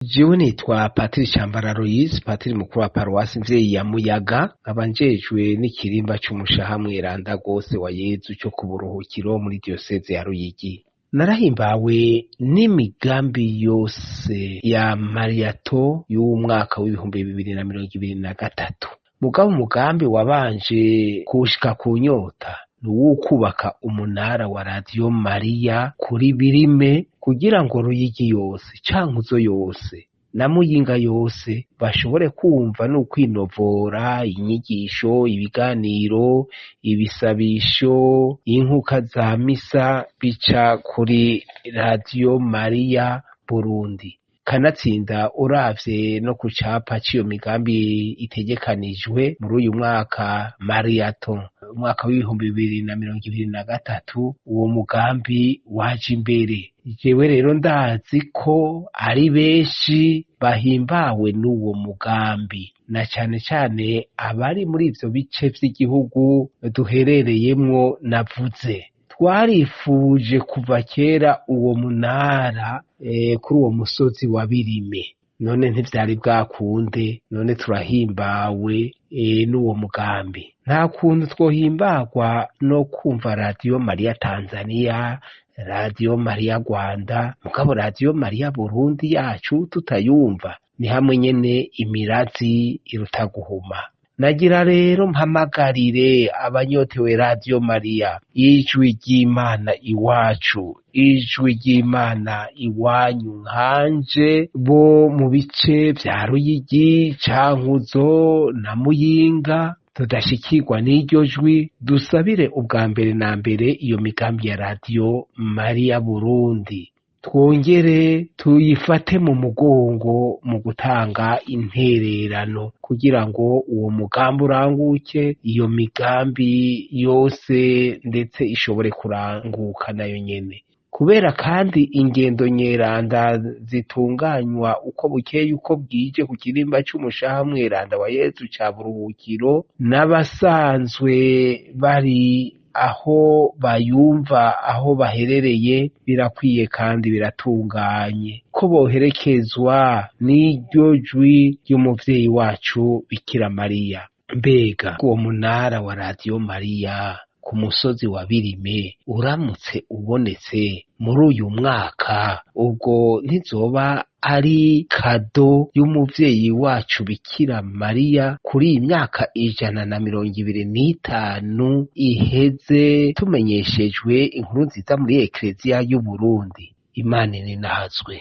Jewe nitwa Patiri Cambara Aloys, patiri mukuru wa paruwasi Mvyeyi ya Muyaga, nkaba njejwe n'ikirimba c'umushaha mweranda gose wa Yezu co ku buruhukiro muri diyoseze ya Ruyigi. Narahimbawe n'imigambi yose ya Mariato y'umwaka w'2023. Mugabo umugambi wabanje kuwushika ku nyota ni uwukubaka umunara wa Radiyo Mariya kuri Birime kugira ngo Ruyigi yose, Cankuzo yose na Muyinga yose bashobore kumva no kwinovora inyigisho, ibiganiro, ibisabisho, inkuka za misa bica kuri Radiyo Mariya Burundi. Kanatsinda uravye no ku capa c'iyo migambi itegekanijwe muri uyu mwaka Mariato, umwaka w'2023, uwo mugambi waje imbere. Jewe rero ndazi ko ari benshi bahimbawe n'uwo mugambi, na cane cane abari muri ivyo bice vy'igihugu duherereyemwo navuze. Twarifuje kuva kera uwo munara kuri uwo musozi wa Birime, none ntivyari bwakunde, none turahimbawe n'uwo mugambi. Nta kuntu twohimbagwa no kumva Radiyo Mariya Tanzania, Radiyo Mariya Rwanda, mugabo Radiyo Mariya Burundi yacu tutayumva. Ni hamwe nyene imirazi iruta guhuma. Nagira rero mpamagarire abanyotewe Radiyo Mariya, ijwi ry'Imana iwacu, ijwi ry'Imana iwanyu nkanje bo mu bice vya Ruyigi, Cankuzo na Muyinga tudashikirwa n'iryo jwi, dusabire ubwa mbere na mbere iyo migambi ya Radiyo Mariya Burundi, twongere tuyifate mu mugongo mu gutanga intererano kugira ngo uwo mugambi uranguke, iyo migambi yose ndetse ishobore kuranguka nayo nyene. Kubera kandi ingendo nyeranda zitunganywa uko bukeye uko bwije ku kirimba c'umushaha mweranda wa Yezu ca buruhukiro, n'abasanzwe bari aho bayumva aho baherereye birakwiye kandi biratunganye ko boherekezwa n'iryo jwi ry'umuvyeyi wacu Bikira Mariya. Mbega uwo munara wa Radiyo Mariya ku musozi wa Birime uramutse ubonetse muri uyu mwaka, ubwo ntizoba ari kado y'umuvyeyi wacu Bikira Mariya kuri iyi myaka 125 iheze tumenyeshejwe inkuru nziza muri Ekleziya y'Uburundi. Imana ininahazwe.